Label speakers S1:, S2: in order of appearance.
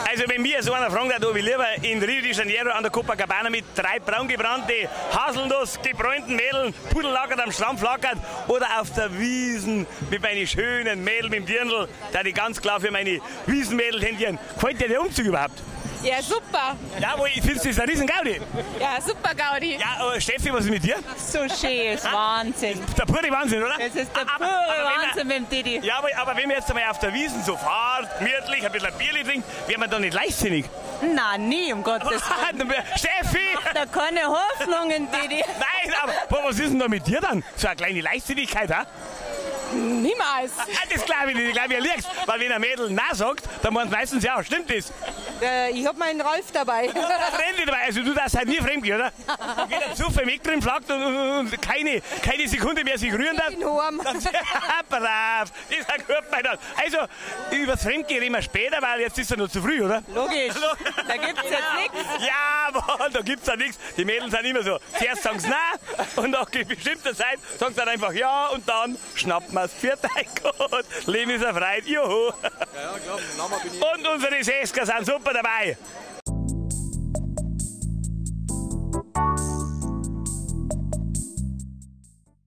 S1: Also wenn mir so einer fragt, ob ich lieber in Rio de Janeiro an der Copacabana mit drei braun gebrannte, Haselnuss gebräunten Mädeln, Pudellackert am Strand flackert oder auf der Wiesen mit meinen schönen Mädeln mit dem Dirndl, da die ganz klar für meine Wiesenmädel tendieren. Gefällt dir der Umzug überhaupt?
S2: Ja, super.
S1: Ja, wo ich finde, das ist ein Riesengaudi.
S2: Ja, super Gaudi.
S1: Ja, aber Steffi, was ist mit dir?
S2: So schön, ist Wahnsinn.
S1: Der pure Wahnsinn, oder?
S2: Das ist der pure
S1: aber wenn
S2: Wahnsinn mit dem Didi.
S1: Ja, aber wenn man jetzt einmal auf der Wiesen so fährt, gemütlich, ein bisschen ein Bierli trinkt, wird man da nicht leichtsinnig.
S2: Nein, nie, um Gottes Willen.
S1: Steffi!
S2: Da keine Hoffnungen, Didi.
S1: Nein, aber was ist denn da mit dir dann? So eine kleine Leichtsinnigkeit, ha?
S2: Niemals.
S1: Ah, das glaube ich nicht, ich glaube, ihr liegst. Weil wenn ein Mädel Nein sagt, dann meint meistens ja, stimmt das?
S2: Ich hab meinen Ralf dabei.
S1: Fremde dabei, also du darfst halt nie fremd gehen, oder? Geht der Zufall im Eck drin flackt und keine Sekunde mehr sich rühren darf.
S2: Ich bin heim.
S1: Brav, das ist ein gut meiner. Also, über das Fremdgehen reden wir später, weil jetzt ist ja noch zu früh, oder?
S2: Logisch. Da gibt's jetzt nichts.
S1: Ja, Mann, da gibt's ja nichts. Die Mädels sind immer so. Zuerst sagen sie nein und nach bestimmter Zeit sagen sie dann einfach ja und dann schnappt man's. Viert Gott. Leben ist erfreut. Juhu.
S3: Ja, klar, Mama bin ich.
S1: Und unsere Sechsker sind super dabei.